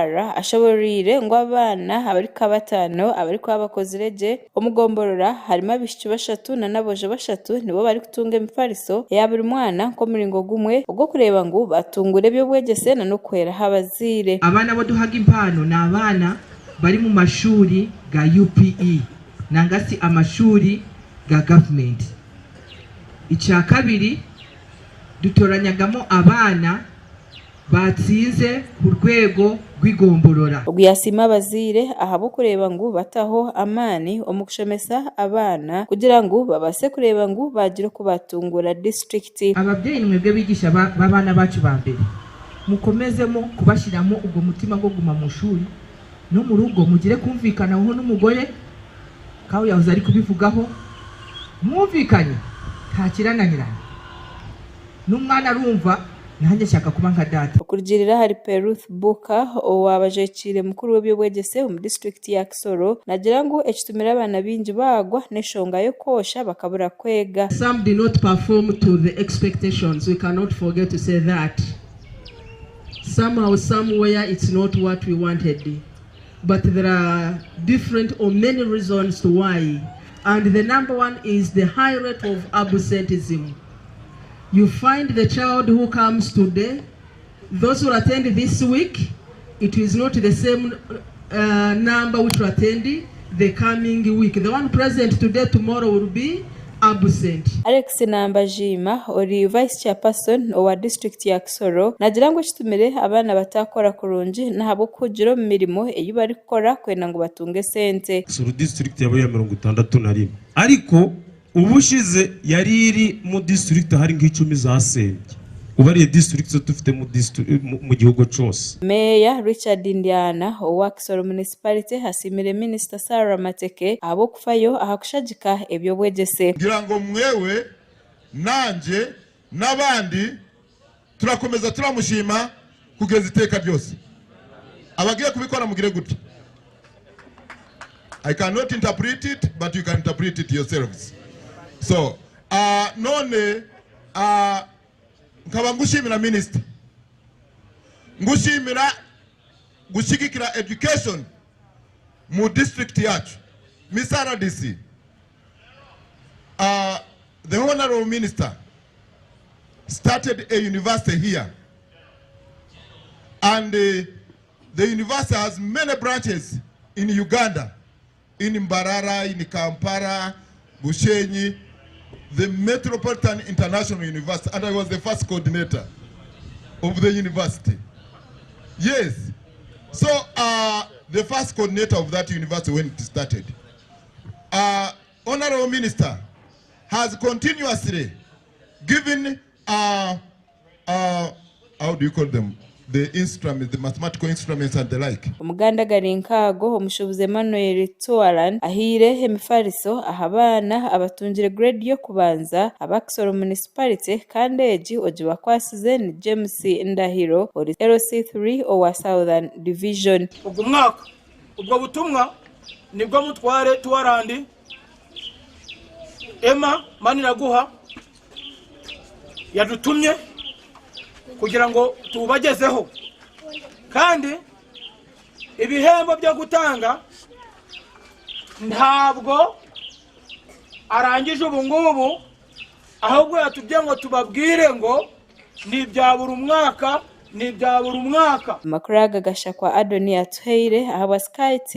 Sarah ashoboreire ngu abaana abarikuka bataano abarikuba bakozire gye omu gomborora harimu abaishiki bashatu n'aboojo bashatu nibo barikutunga emifariso eya buri mwana nk'omuringo gumwe ogw'okureeba ngu batungura eby'obwegyese n'okuhweraho abazaire. Abaana abu tuhaga empano n'abaana bari mu mashuri ga UPE nangasi amashuri ga gavumenti. Ekyakabiri, dutoranyagamu abaana batsinze ku rwego rw'igomborora. Ogu yasiima abazaire ahabw'okureeba ngu bataho amaani omu kushomesa abaana kugira ngu babaase kureeba ngu baagira oku baatungura disiturikiti. Ababyeyi nimwebwe bigisha b'abaana bacu ba mbere, mukomezemu kubashyiramu ogwo mutima gw'okuguma mu shuri n'omu rugo mugire kumvikanaho n'umugore nkawe yahoze ari kubivugaho mwumvikanye ntakirananirana n'umwana arumva nanjye nshaka kuba nka data. Okurugiirira ahari Peruth Buka owaaba ajwekiire mukuru w'eby'obwegyese omu disiturikiti ya Kisoro naagira ngu ekitumire abaana baingi baagwa n'enshonga y'okwosha bakabura kwega. Some did not perform to the expectations, we cannot forget to say that. Somehow, somewhere, it's not what we wanted. But there are different or many reasons to why. And the number one is the high rate of absenteeism. You find the child who comes today, those who attend this week, it is not the same number which will attend the coming week. The one present today, tomorrow will be absent. Alex Nambajiima ori Vice Chairperson owa disiturikiti ya Kisoro naagira ngu ekitumire abaana batakora kurungi n'ahabw'okuhugira omu mirimo ei barikukora kwenda ngu batunge esente. Kisoro disiturikiti yabaye iya 61 ariko ubushize yari iri mu disiturikiti hari nk'icumi zasembye ubariye disiturikiti zo dufite mu gihugu cyose. Meeya Richard Ndiana owa Kisoro Municipality asiimire Minisita Sarah Mateke ahabw'okufayo aha kushagika eby'obwegyese. Ngira ngo mwewe nanjye n'abandi turakomeza turamushima kugeza iteka ryose. Abagiye kubikora mugire gutya. I cannot interpret it, but you can interpret it yourselves. So, none nkaba ngushimira minister, ngushimira gushyigikira education mu district yacu. Mr. RDC, the honorable minister started a university here, and the university has many branches in Uganda, in Mbarara, in Kampala, Bushenyi, the Metropolitan International University, and I was the first coordinator of the university. Yes. So the first coordinator of that university when it started. Honorable Minister has continuously given, how do you call them? The instruments, the mathematical instruments and the like. Omuganda gari nkaago omushuubuzi Emmanuel Twaran ahaire emifariso aha baana abatungire grade y'okubanza aba Kisoro Municipality kandi egi ogibakwasize ni James Ndahiro ori LC3 owa Southern Division. Ogu mwaka ubwo butumwa nibwo mutware Twarandi Emma Maniraguha yadutumye kugira ngo tubagezeho, kandi ibihembo byo gutanga ntabwo arangije ubu ngubu, ahubwo yatubwiye ngo tubabwire ngo ni ibya buri mwaka, ni ibya buri mwaka. Amakuru aga gashakwa Adoni Atuheire ahabwa Sky TV.